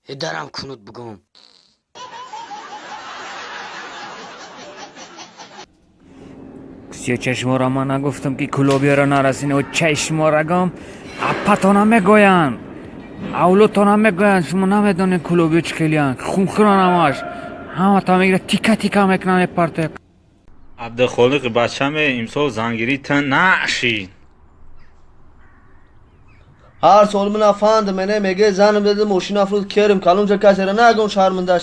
Дарам кунут бугум. Сиёчашмора ман нагуфтам, ки кулобиёро нарасин, о чашморагам аппатона мегӯянд, авлодтона мегӯянд. Шумо намедонед кулобиё чӣ хелиянд, хунхӯран, ҳамаш ҳамата мегирад, тика тика мекунанд, мепартояд. Абдухолиқи бачаме, имсол зангирӣ ту нашид. Ҳар сол ман афанд мене меге занам деди мошина афрӯз керим калонҷа касера нагон шарманда.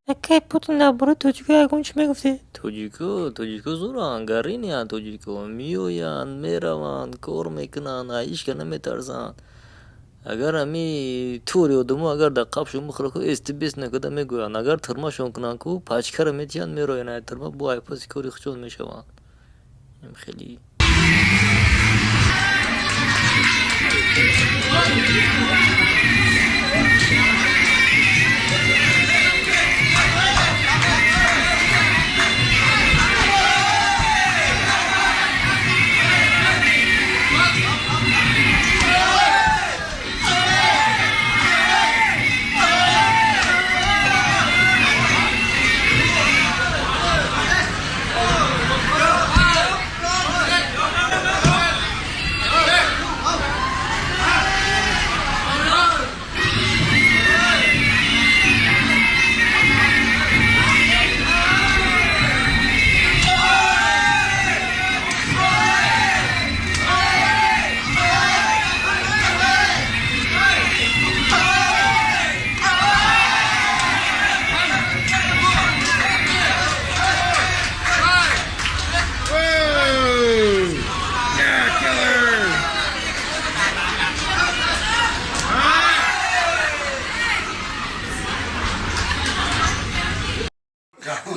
Акай Путин, дар бораи тоҷико ягон чӣ мегуфтӣ? Тоҷико, тоҷико зӯранд, гариниянд. Тоҷико меоянд, мераванд, кор мекунанд, ҳичка наметарсанд. Агар ҳами тури одамо агар дар қабшон бихӯра ку, эсти бес накарда мегӯянд. Агар тюрьма шон кунанд ку, пачка ро метиҳанд, мероянд ай тюрьма, бо айпаси кори худшон мешаванд. Хеле.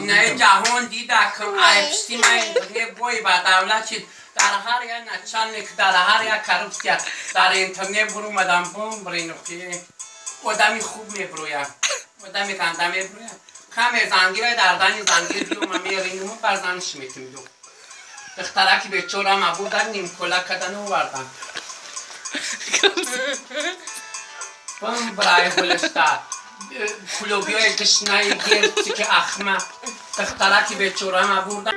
Инаи ҷаҳон дидакм, айпшти ма интернет бой ба давлат шид. Дар ҳар як начальник, дар ҳар як коррупсия дар интернет бурумадам, бумбринухи одами хуб меброяд, одами ганда меброяд. Каме зангира дардани зангир биёма меринуму бар занш метимду. Духтараки бечорама бурдан, нимкола кадану овардан. Бумбрай ҳулишта кулобиёи гишнаи герцики ахма духтараки бечорама бурдан.